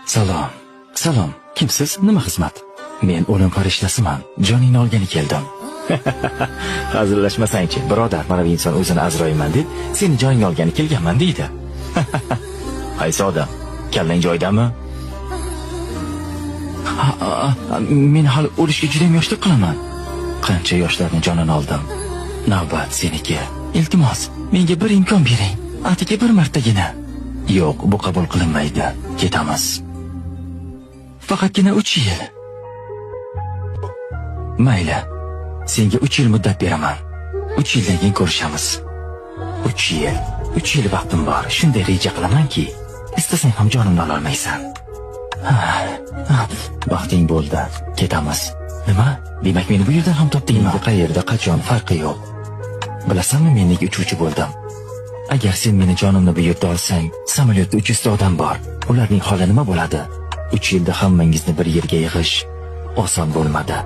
Salom. Salom. Kimsiz? Nima xizmat? Men o'lim farishtasiman. Joningni olgani keldim. Hazillashmasangchi, birodar, mana bu inson o'zini Azroilman deb, seni joningni olgani kelganman deydi. Qaysi odam? Kallang joyidami? Ha, men hali o'lishga juda ham yoshlik qilaman. Qancha yoshlarni jonini oldim. Navbat seniki. Iltimos, menga bir imkon bering. Atigi bir martagina. Yo'q, bu qabul qilinmaydi. Ketamiz. Faqatgina 3 yil. Mayli. Senga 3 yil muddat beraman. 3 yildan keyin ko'rishamiz. 3 yil. 3 yil vaqtim bor. Shunday reja qilamanki, istasang ham jonimni ololmaysan. Vaqting bo'ldi. Ketamiz. Nima? Demak, meni bu yerdan ham topdingmi? Qayerda, qachon, farqi yo'q. Bilasanmi, men nega uchuvchi bo'ldim? Agar sen meni jonimni bu yerda olsang, samolyotda 300 ta odam bor. Ularning holi nima bo'ladi? 3 yilda hammangizni bir yerga yig'ish oson bo'lmadi.